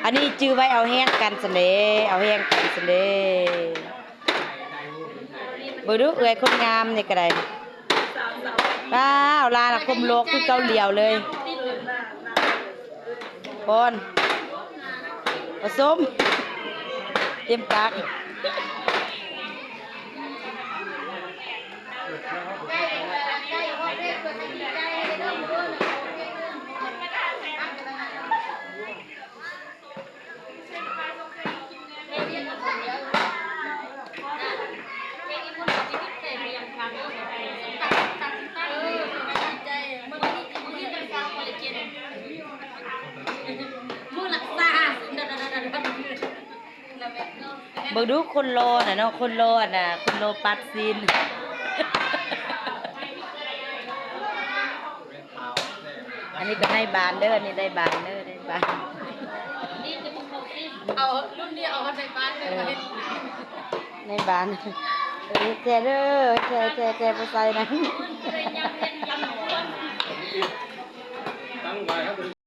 ອັນນີ້ຈື່ໄວ້ເອົາແຮງກັນຊັ້ນເດ້ ເອົາແຮງກັນຊັ້ນເດ້. ເບິ່ງດູເອື້ອຍຄົນງາມນີ້ກໍໄດ້ ວ້າວ ລານະຄົມໂລກຄືເກົາຫຼຽວເລີຍ. ປ້ອນ ປະສົມ ເຕັມປາກ. ເບິ່ງດູຄົນຫຼໍ່ນະເນາະ ຄົນຫຼໍ່ນະ ຄົນຫຼໍ່ປາດຊີ້ນ. ອັນນີ້ກໍນາຍບ້ານເດີ ອັນນີ້ນາຍບ້ານເດີ ນາຍບ້ານ ເອົາລຸ້ນນີ້ເອົານາຍບ້ານເດີ ເອີ ນາຍບ້ານ ເອີ ແຈເດີ ແຈ ແຈ ແຈບໍ່ໃສ່ນະ.